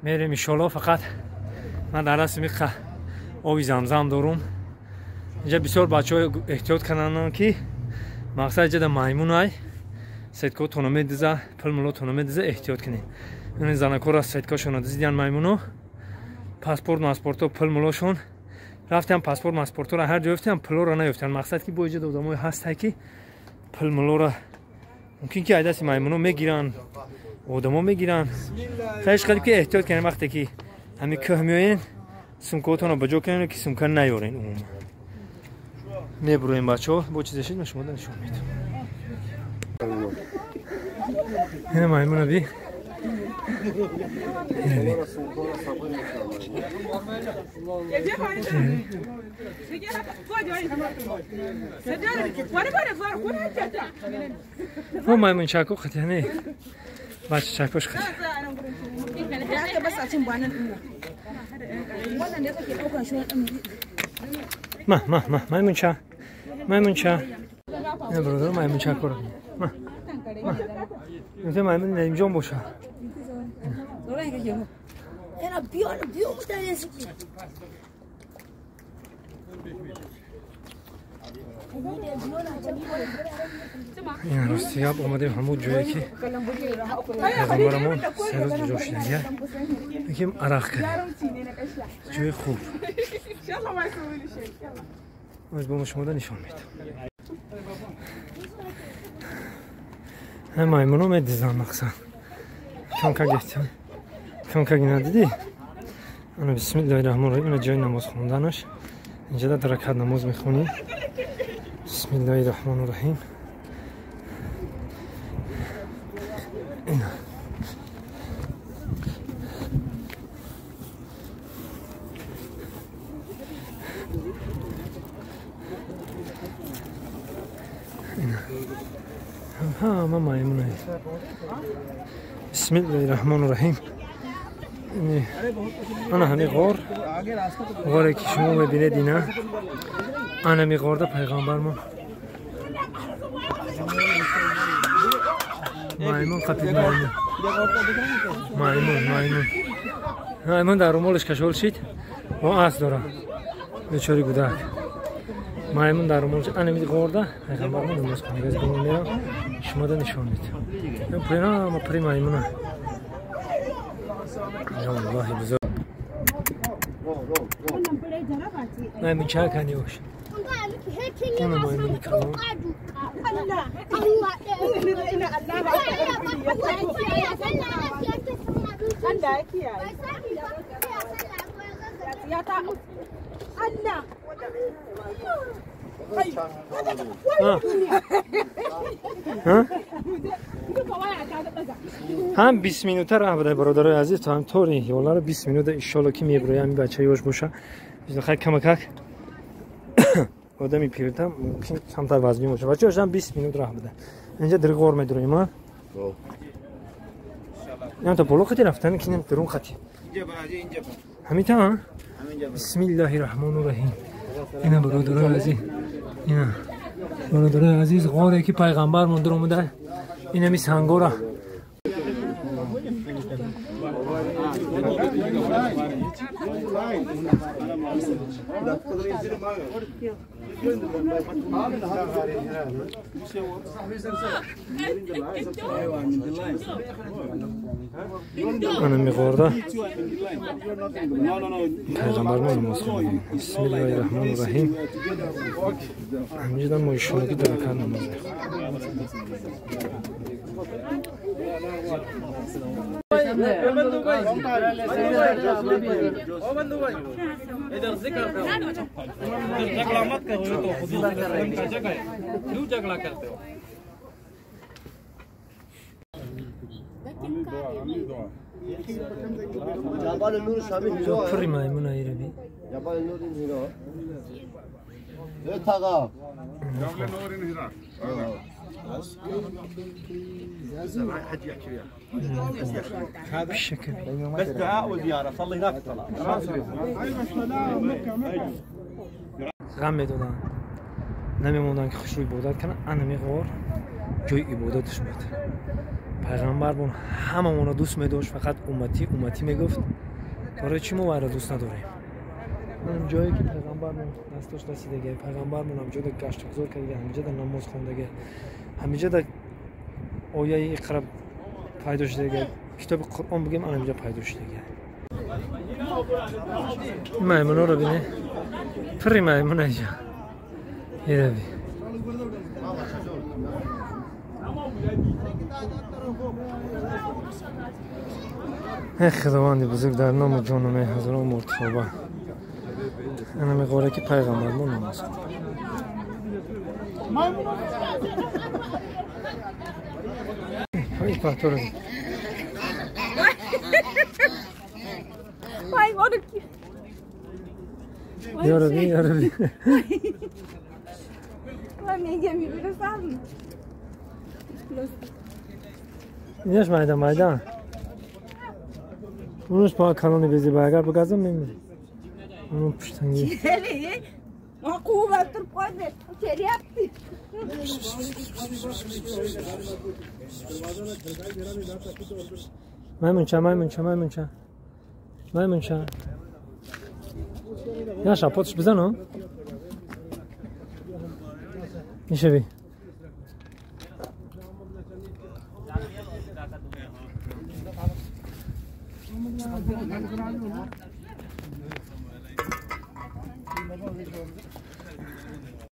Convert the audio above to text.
Мерем иншоалло. Фақат ман дар дасти миқа оби замзам дорум. Инҷа бисёр бачаҳо эҳтиёт карданд, ки мақсад иҷа да маймунай, сеткотонро медиза, пул мулотонро медиза, эҳтиёт кунед. Ин занакора сеткошонро дизидиян маймуно, паспорт маспорто, пул мулошон рафтиам, паспорт маспортора ҳар ҷо ёфтиам, пулоро наёфтиан. Мақсад ки бо иҷа одамое ҳастай, ки пул мулора мумкин ки айдаси маймуно мегиранд, одамо мегиранд. Хаиш қадим ки эҳтиёт кунед, вақте ки ҳамин кӯҳ меоен, сумкаотонро ба ҷо кунед, ки сумка наёрен умуман. Мебуроем, бачаҳо, бо чизе шид, шумо нишон медам. Ина маймуна би. О, маймунчако қатяне. Бачачакош қати. Ма, ма, ма, маймунча. Маймунча. Не, бародар, маймунчакоро. Ма. Ма. Инҷа маймун Наимҷон боша. Ин рости гап, омадем ҳамун ҷое, ки пайғамбарамон 3 рӯз ҷудо шудагия. Мегим, арақ кардем. Ҷои хуб. Оз бо шумода нишон медам. Маймуно медизан, мақсад. Камка гетям. Камка гина дидӣ? Ана, бисмиллаҳи раҳмони раҳим, ина ҷои намоз хонданаш. Инҷа дар ракат намоз мехонӣ. Бисмиллаҳи раҳмони раҳим. Ина. Ина. Ҳама маймуна. Бисмиллаҳи раҳмони раҳим. Ана ҳами ғор, ғоре ки шумо мебинед, ина ана ҳами ғорда пайғамбармон маймун қапид. Маймун, маймун, маймун, маймун дар румолаш кашол шид. О, ас дора бечори гудак. Маймун дар румолаш. Ана ҳами ғорда пайғамбармон намоз хонда. Аз бимон мерам, шумода нишон медиҳам. Поёна ҳама пури маймуна. Аллоҳи бузург. Маймунча каниош. Она маймуни калон. Ҳам 20 минута раҳ буда, бародарои азиз, то ҳам тори ҳиёларо 20 минута иншолло ки мебурои. Ҳамин бача ёш боша, хай, камакак одами пирта мумкин камтар вазмин боша. Бача ёшам 20 минут раҳ буда. Инҷа дар ғор медуроем, а? Ин то боло қати рафтан, ки нем дарун қати. Ҳамин та? Бисмиллаҳи раҳмони раҳим. Ина, бародарои азиз, ина, бародарои азиз, ғоре ки пайғамбармон дуромуда, инами сангора. Ана миғорда пайғамбармон намоз хондем. Бисмиллаҳи раҳмони раҳим. Ҳаминҷода мо иншоалло ки дар ракат намоз мехонем. इधर जिक्र करो, झगड़ा मत करो, ये तो हुजूर का जगह है, क्यों झगड़ा करते हो? Puri maymuna irabi. بس دعاء وزيارة صلي هناك الصلاة. غم медоданд, намемонданд, ки хушрӯ ибодат кунанд. Анами ғор ҷои ибодаташ буд. Пайғамбармон ҳамамонро дӯст медошт, фақат умматӣ умматӣ мегуфт. Барои чӣ мо вайро дӯст надорем? Манам ҷое ки пайғамбармон дасташ расидаги, пайғамбармон ҳамҷода гаштугузор кардаги, ҳамиҷода намоз хондаги, ҳамиҷода ояи иқра пайдо шудаги, китоби Қуръон бигем, ана ҳамиҷа пайдо шудаги. Маймунҳоро бине, пирри маймуна иҷа. Ираби. Худованди бузург, дар ному ҷону ҳазорон муртоба. Ана меғоре ки пайғамбармон намоз хонд. Пахторо. Ёраби, ёраби. Инаш майда майда. Унуш ба калони безеба, агар бигазам мемирӣ. Уну пуштанги. Quvib turib qo'ydi. Kelyapti. Маймунча, маймунча, маймунча. Маймунча. Я шапотш бизан, Ишеви.